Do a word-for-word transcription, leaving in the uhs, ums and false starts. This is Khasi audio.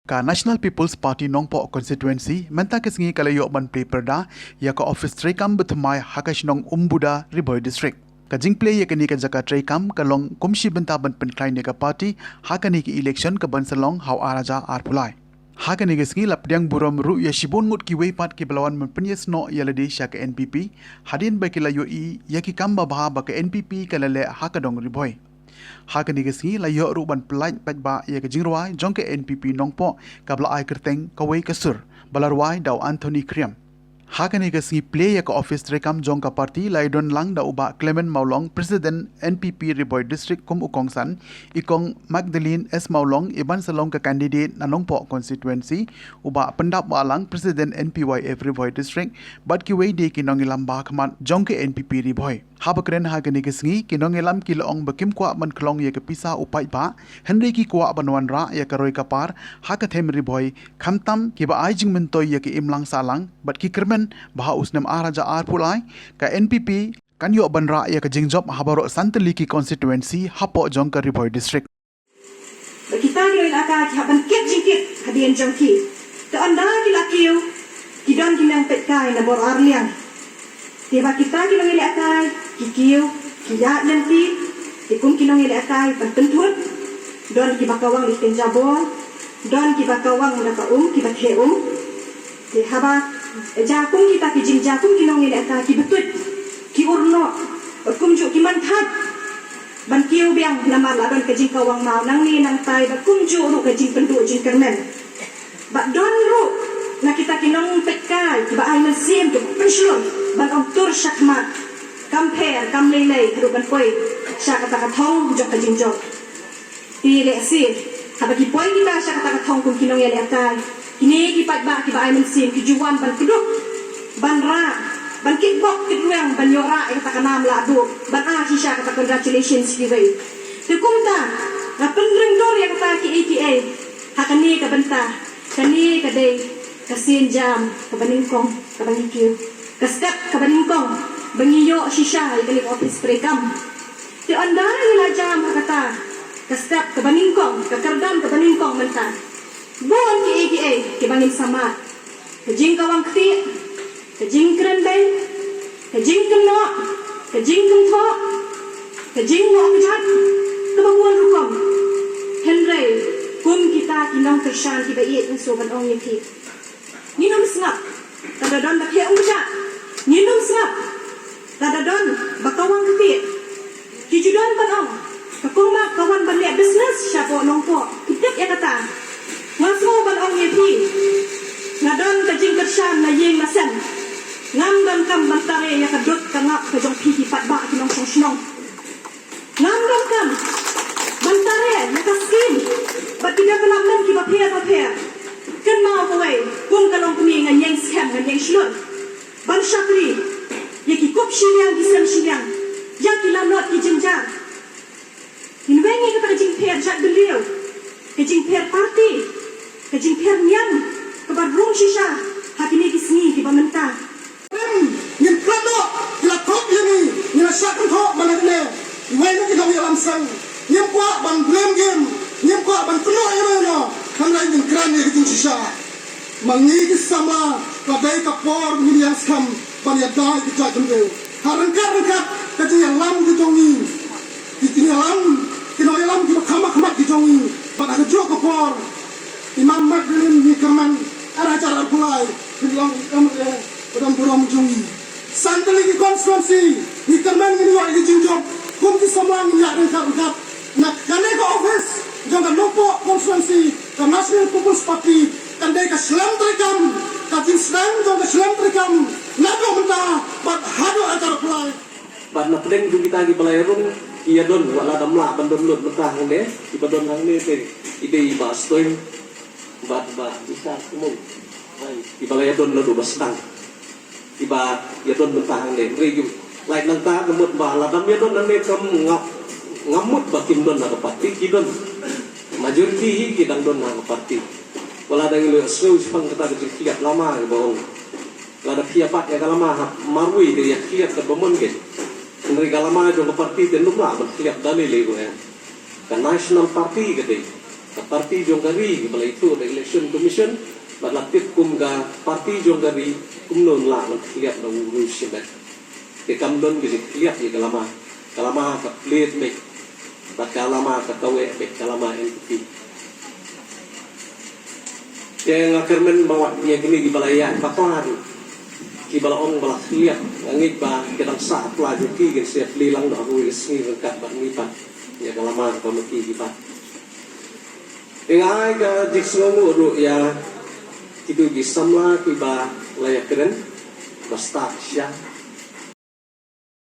Ka National People's Party Nongpoh Constituency mynta ka sngi ka la ïoh ban plie pyrda ïa ka office treikam bathymmai ha ka shnong Umbuda, Ri Bhoi District. Ka jingplie ïa kane ka jaka treikam ka long kum shi bynta ban pynkhlaiñ ïa ka party ha kane ka election ka ban sa long ha u ar hajar arphew lai. Ha kane ka sngi la pdiang burom ruh ïa shibun ngut kiwei pat kiba la wan ban pynïasnoh ïa lade sha ka N P P hadien ba ki la ïohi ïa ki kam babha ba ka N P P ka la leh ha ka dong Ri Bhoi. Ha kane ka sngi la ïoh ruh ban pyllait paidbah ïa ka jingrwai jong ka N P P Nongpoh kaba la ai kyrteng Kawei ka Sur, ba la rwai da u Anthony Khriam. Ha kane ka sngi plie ïa ka office treikam jong ka party la ïadon lang da u Bah Clement Mawlong, President N P P Ri Bhoi District kum u kongsan, i Kong Magdalene S Mawlong i ban sa long ka candidate na Nongpoh constituency, u Bah Pyndap Wahlang, President N P Y F Ri Bhoi District, bad kiwei de ki nongïalam ba khmat jong ka N P P Ri Bhoi. Haba kren ha kane ka sngi, ki nongïalam ki la ong ba kim kwah ban khlong ïa ka pisa u paidbah, hynrei ki kwah ban wanrah ïa ka roi ka par ha ka them Ri Bhoi, khamtam kiba ai jingmyntoi ïa ka imlang sahlang, bad ki kyrmen ba ha u snem ar hajar arphew lai ka N P P kan ïoh ban rah ïa ka jingjop ha baroh san tylli ki constituency hapoh jong ka Ri Bhoi District. Ba kita ki nongïalehkai ki hap ban kit jingkit hadien jong ki. Te ynda ki la kiew, ki don ki nongpeitkai na bor ar liang. Te ba kita ki nongïalehkai ki kiew, ki ïaid lynti, te kum ki nongïalehkai ban pynthut, don kiba kawang lynti jabor, don kiba kawang da ka um, kiba theh um. Te haba, eh, jia kum kita ki jing, jia kum ki nongïalehkai kiba tuid, ki urnoh, bad kumjuh ki mynthait ban kiew biang namar la don ka jingkawang maw nangne nangtai bad kumjuh ruh ka jingpynduh jingkyrmen. Bad don ruh na kita ki nongpeitkai kiba ai mynsiem kiba pynshlur ban ong tur shakhmat, kam pher kam leilei haduh ban poi sha kata ka thong jong ka jingjop. Te lehse haba ki poi kita sha kata ka thong kum ki nongïalehkai, kine ki paidbah kiba ai mynsiem ki ju wan ban kdup, ban rah, ban kitbok kitrwiang, ban ïoh rah ïa kata ka nam lahduh, ban ai shisha kata congratulations kiwei. Te kumta nga pynrem dur ïa kata kiei kiei ha kane ka bynta. Kane ka dei ka sien jam kaba nyngkong kaba ngi kiew, ka step kaba nyngkong ba ngi ïoh shisha ïa kane ka office treikam. Te ynda ngi la jam ha kata ka step kaba nyngkong, ka kyrdan kaba nyngkong mynta, bun kiei kiei kiba ngin sa mad. Ka jingkawang ktieh, ka jingkren beiñ, ka jingkynnoh, ka jingkynthoh, ka jinglong kjat, kaba bun rukom. Hynrei kum kita ki nongkyrshan kiba ïeit, nga sngewbha ban ong ïa phi, ngin ym sngap lada don ba theh um kjat. Ngin ym sngap lada don ba kawang ktieh. Ki ju don ban ong, ka Kong Mat ka wan ban leh business shapoh Nongpoh, phi tip ïa kata. Nga sngewbha ban ong ïa phi, nga don ka jingkyrshan na ïing na sem. Ngam donkam ban tare ïa ka dud ka ngap ka jong phi ki paidbah ki nongshong shnong. Ngam donkam ban tare ïa ka skim bad ki development kiba pher bapher. Kynmaw kawei, kum ka longkmie, ngan ïeng skhem, ngan ïeng shlur ban shakri ïa ki kup shiliang ki sem shiliang, ïa ki lanot ki jynjar. Ngin weng ïa kata ka jingpher jaitbynriew, ka jingpher party, ka jingpher niam kaba rung shisha ha kine ki sngi kiba mynta. Ngin klet noh, ki la thok ïa ngi, ngi la shah kynthoh ban leh ne. Iwei na ki nongïalam seng, ngim kwah ban blame game, ngim kwah ban kynnoh ïano ïano, hynrei ngin kren ïa ka jingshisha. Ma ngi ki samla, ka dei ka por ngin ïeng skhem ban ïada ïa ki jaitbynriew ha ryngkat ryngkat ka jingïalam ki jong ngi, ki jingïalam, ki nongïalam kiba kham khmat ki jong ngi. Bad ha kajuh ka por, i Ma'am Magdalene, ngi kyrmen ar hajar arphew lai ngin long i M L A ba don burom jong ngi. San tylli ki constituency ngi kyrmen ngin ïoh ïa ki jingjop, kum ki samla ngin ïaid ryngkat ryngkat. Na kane ka office jong ka Nongpoh constituency, ka National People's Party kan dei ka shlem treikam, ka jingsdang jong ka shlem treikam naduh mynta bad haduh ar hajar arphew lai. Bad na pdeng jong kita kiba la ïarung, ki ïadon, wat la dang lah ban don lut mynta hangne, kiba don hangne te i dei i Bah Stoiñ bad Bah Bitar Kumung. Kiba la ïadon naduh ba sdang, kiba ïadon mynta hangne. Hynrei ki lait nangta, ka mut ba la dang ïadon hangne kam ngap, ngam mut ba kim don na ka party, ki don. Majority hi ki dang don na ka party. Wat la dang ïohsngew shaphang kata ka jingkhlieh lama kiba ong, lada phi ïa bat ïa ka lama ha marwei te ïa khlieh katba mon kein. Hynrei ka lama jong ka party te ym lah ban khlieh da lei lei ruh em. Ka National Party ka dei. Party jong ka ri ba la ïathuh da Election Commission, bad la tip kum ka party jong ka ri, kumno ngi lah ban khlieh da u riewshimet. Te kam don ka jingkhlieh ïa ka lama. Ka lama ka plie beit, bad ka lama ka kaweh beit, ka lama N P P. Te nga kyrmen ba wat ïa kine kiba la ïaid bakla ruh, kiba la ong ba la khlieh, nga ngeit ba ki dang sah bakla jong ki kin sa plie lang noh ha kawei ka sngi ryngkat bad ngi pat ïa ka lama kaba ma ki ki pat. Te nga ai ka jingsngewnguh ruh ïa kito ki samla kiba la ïakren ba stad sha